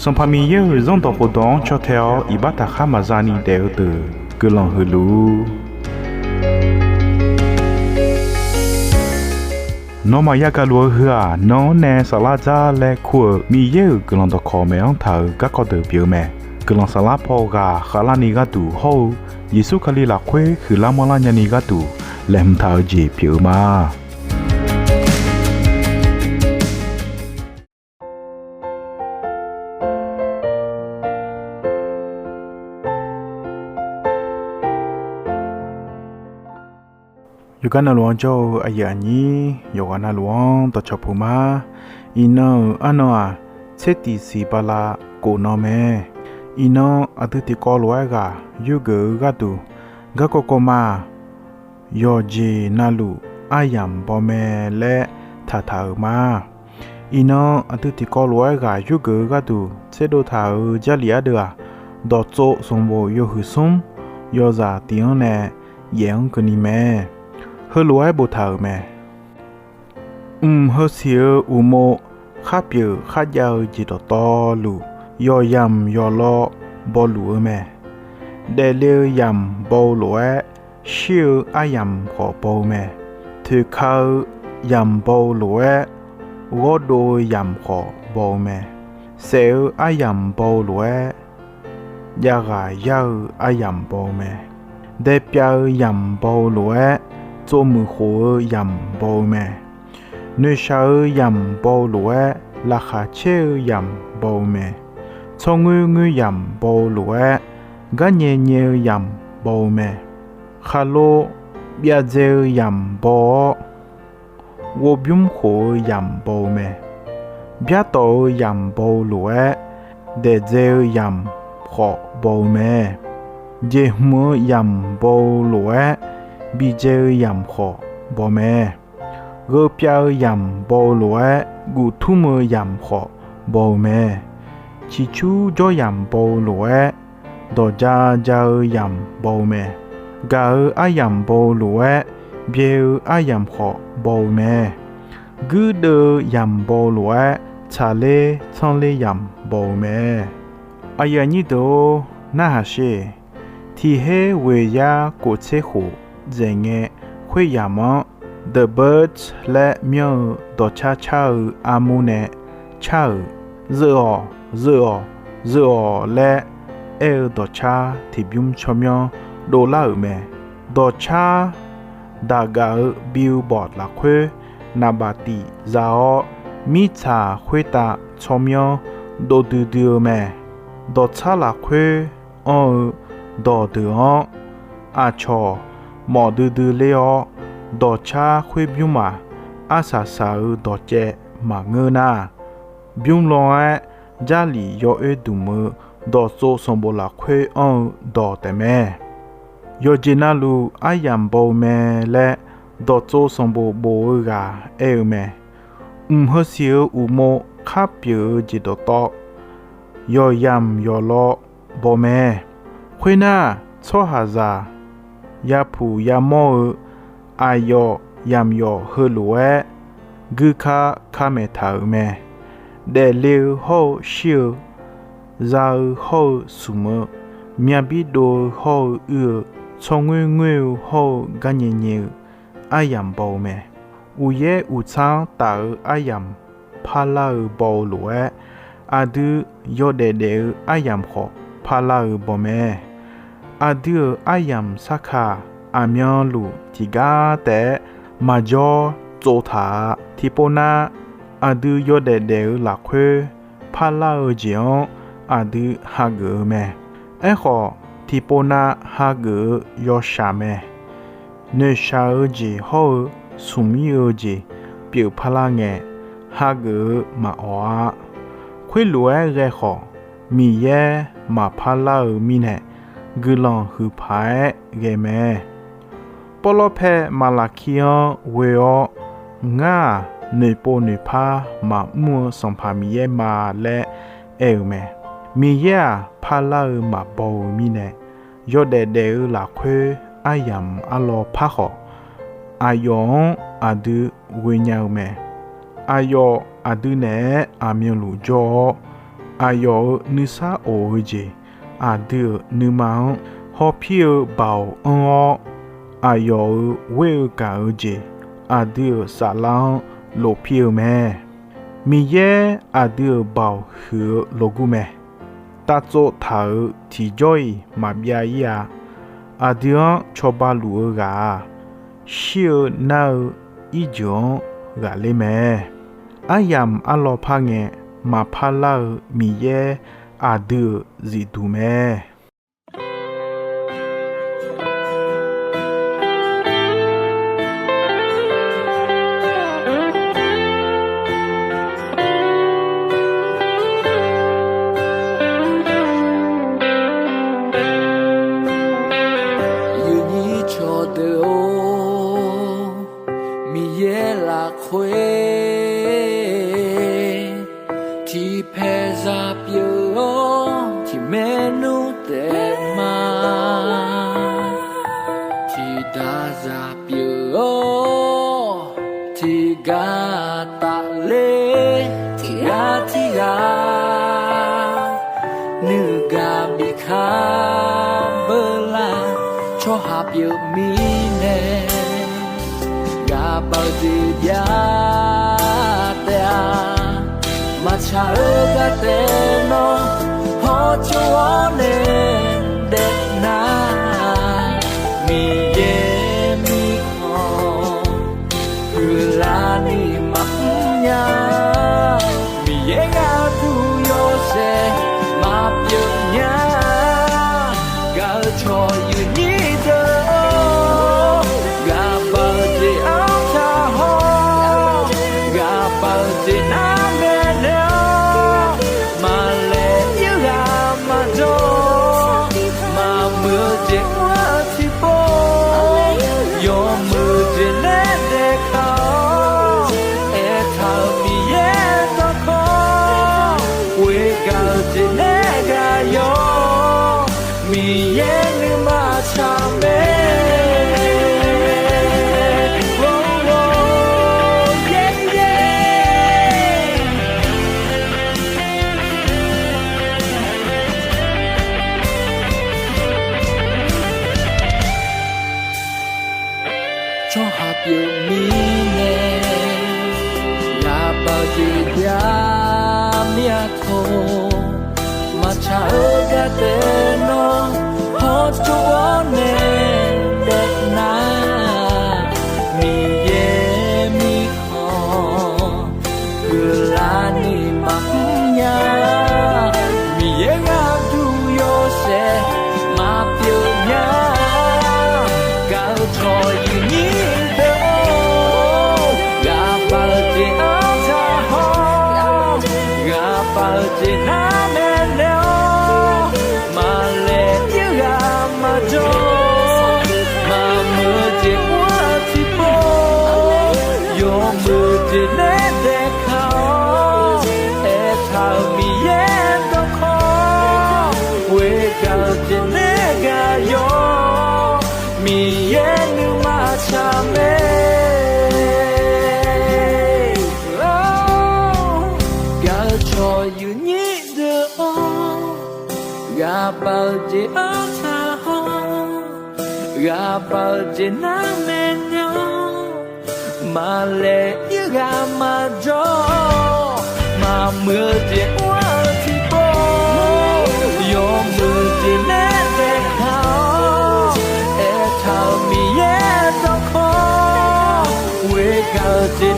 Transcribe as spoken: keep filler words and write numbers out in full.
Sanqpaq Miqyaer-euq Zanrdawq khofdawq-anr caw tae-awr iqbax taqkhar maqza ni daef-eu deuq guiqlanq huiqluf. Nawmaf yagaq luf-eu heu-aq, nan-anr nae saflar dzar laer kur-euq Miqyaer-euq guiqlanq dawqkawq maeq-anr taq-euq garkawv deuq pyeuf-eu mae. Guiqlanq saflar paw ghaq khavlarni gharduq hawr-eu Yeqsur Kali lafkhoer huiqlar manrlar nyani gharduq laeqhmq taq-eu jeq pyeuf-eu ma. Yawqgar navluf-anr jawr-eu aqyuif aqnyir, yawqghaq navluf-anr dawqcawq puq ma. Iqnan-euq arnan-aq, tser tiq siq bala kof nan mae. Iqnan aqdui tiqkawv lof-aer ghaq yurgeuf-eu gharduq, garkawv kawv ma-aq, yawqjeq navluf aryamq baw mae laer taqtaq-euq ma. Iqnan aqdui tiqkawv lof-aer ghaq yurgeuf-eu gharduq tserdov taq-euq Jarlif ardeuv-aq, Dawqtsov sanqbof yawhuiq smr yawzaq tiq-anr nae yaef-anr keuvni mae. Heulof-aer boftaq-euq mae. Mq heusiq-eu uqmov kharpyeuf kharjav-eu jeq dawqtawvluf, yawqyamq yawqlaw bawluf-eu mae. Daefle-eu yamq baw-eu lof-aer, shir-eu aryamq khawf baw-eu mae. Toeqka-eu yamq baw-eu lof-aer, ghawrdov-eu yamq khawf baw-eu mae. Saef-eu aryamq baw-eu lof-aer, javghaq yar-eu aryamq baw-eu mae. Daepyav-eu yamq baw-eu lof-aer, tsovmuiq khof-eu yamq baw-eu mae. Noeqshaq-eu yamq baw-eu lof-aer, laqkhaq caer-eu yamq baw-eu mae. Tsawrngoer ngoer yamq baw-eu lof-aer, garnyae nyae-eu yamq baw-eu mae. Khaqlo byavdzae-eu yamq baw-awr, ghovbymr khof-eu yamq baw-eu mae. Byartawf-eu yamq baw-eu lof-aer, daeqdzae-eu yamq khawf baw-eu mae. Jeqhmq-eu yamq baw-eu lof-aer, bidzae-eu yamq khawf baw mae. Gheupyav-eu yamq baw-eu lof-aer, guvtmr-eu yamq khawf baw-eu mae. Ciqcur jawryamq baw-eu lof-aer, dawqja ja-eu yamq baw-eu mae. Gaq-eu aryamq baw-eu lof-aer, byae-eu aryamq khawf baw-eu mae. Guirdeuv-eu yamq baw-eu lof-aer, tsaqler tsanr ler yamq baw-eu mae. Aqyuif aqnyir deuq-or, narhaq sher. Tiq her ghoeq yar kof tser khof dzaeq ngae, khoeryamq-anr The Birds laer myanr-eu dawqcar car-eu armur nae car-euq, zeuq-awq, zeuq-awq, zeuq-awq laer aer-eu dawqcar tiqbymr tsawrmyanr dovlar-euq mae. Dawqcar daqgaf-eu billboard lafkhoer naqbaf tif za-awr, mirtsaq khoertav tsawrmyanr dov duidui-eu mae. Dawqcar lafkhoer anr-eu dawqdeuq-anr aqcawq mawf duidui ler-awr, dawqcar khoerbymr-aq, arsaq saq-eu dawqcaev maqngeur nar, bymrlan-aer Jarlif yawoer dmq-eu dawqtsov sanqbof lafkhoer anr-eu dawq taef mae. Yawqjeq navluf aryamq baw-eu mae laer dawqtsov sanqbof bof-eu ghaq aer-eu mae. Mq heusiq-eu uqmov kharpyeuf-eu jeq dawqtawv, yawqyamq yawqlaw baw mae. Khoernar, tsawrhaqzaq yapuq yamawr-eu aqyawf yamq yawf heulof-aer guika kamaeq taq-euq mae. Daefle-eu hawr-eu shir-eu, za-eu hawr-eu smq-eu, myavbir dov-eu hawr-eu uir-eu, tsawrngoer ngoer-eu hawr-eu garnyae nyae-eu aryamq baw-eu mae. Uqyaer uqtsar-anr taf-eu aryamq parlar-eu baw-eu lof-aer, aqdui yawdaef daef-eu aryamq khawf parlar-eu baw mae. Aqdui-euq aryamq sarkaq aqmyanluf tiqgar taef-aer maqjawr tsov taq-a. Tiqpov nar, aqdui yawdaef daef-eu lafkhoer parlar-eu jeq-anr aqdui hageuf-eu mae. Aerkhawf, tiqpov nav hageuf-eu yawshaq mae. Noeqshaq-eu jeq hawr-eu smq ir-eu jeq pyeuf parlar ngae, hageuf-eu maqawq-a. Khoerlof-aer ghae khawf, Miqyaer maqpar lar-eu mirnae, guiqlanq huiqpaq-aer ghae mae. Pawrlawr pae Maqlaqkir-anr ghoe-awr, Ngar-aq, noeqpov noeqpar maqmr-eu Sanqpaq Miqyaer ma laer aer-eu mae. Miqyaer-aq, parlar-eu maqbaw-eu mirnae, yawdaef daef-eu lafkhoer aryamq arlawr par khawf, aqyawf-anr aqdui ghoe nya-eu mae. Aqyawf aqdui naeq-aer aqmyanluf jawr-awr, aqyawf-euq nuisar of-eu jeq, aqdui-euq nuima-anr hawpir-eu baoq anr-awr, aqyawf-euq ghoer-eu gaq-eu jeq, aqdui-euq saflar-anr lofpir-eu mae. Miqyaer aqdui-euq baoq huiq-eu lawrgur mae. Tavtsov taq-euq tiqjawr-iq maqbyav-ir-a. Aqdui-anr cawba luf-eu ghaq-aq, shir-eu nar-eu irjeuq-anr ghaqler mae. Aryamq arlawr par ngae, maqpar lar-eu Miqyaer aqdui-euq zifduq mae. Yawnyir cawqdeuq-or, Miqyaer lafkhoer tiqpaeq zaq pyeuf-awr, tiqmaer nmr taef ma. Tiqdaq zaq pyeuf-awr, tiqgar tafler, tiqgar tirghaq nuigaq bikaq beular, tsawrhaq pyeuf mirnae ghaqbav-eu jeq jav taef-a. Maqtsaq-eu gar taef nawr hawtsov-awr nae daef nar, Miqyaer mirkhanq huiqlar ni maqmr nya. Miqyaer gharduq yawshaef maqpyeuf nya. Gaq-eu cawq yuifnyir deuq-or, ghaqbav-eu jeq-anr taq haw-awr, ghaqbav-eu jeq nar maeqnaeq-awr, maqlaeq ir ghaq maqjawr, maqmuiq-eu jeq mr-eu tiqpov, yawmuiq-eu jeq nae daefkaq-awr, aertaq-euq Miqyaer dawrkawr, ghoegaq-eu jeq nae ghaq yawr, Miqyaer nuima tsaq mae. Tsawrhaq pyeuf mirnae ghaqbav-eu jeq jav mir-a tawq. Maqtsaq-eu gar taef nawr hawtsov-awr nae daef nar, Miqyaer mirkhanq huiqlar ni maqmr nya. Miqyaer gharduq yawshaef maqpyeuf nya. Gaq-eu cawq yuifnyir deuq-or, ghaqbav-eu jeq-anr taq haw-awr, ghaqbav-eu jeq nar maeqnaeq-awr, maqlaeq ir ghaq maqjawr, maqmuiq-eu jeq mr-eu tiqpov, yawmuiq-eu jeq nae daefkaq-awr, aertaq-euq Miqyaer dawrkawr, ghoegaq-eu jeq nae ghaq yawr, Miqyaer nuima tsaq mae. Gaq-eu cawq yuifnyir deuq-or, ghaqbav-eu jeq-anr taq haw-awr, ghaqbav-eu jeq nar maeqnaeq-awr, maqlaeq ir ghaq maqjawr, maqmuiq-eu jeq mr-eu tiqpov, yawmuiq-eu jeq nae daefkaq-awr, aertaq-euq Miqyaer dawrkawr, ghoegaq-eu jeq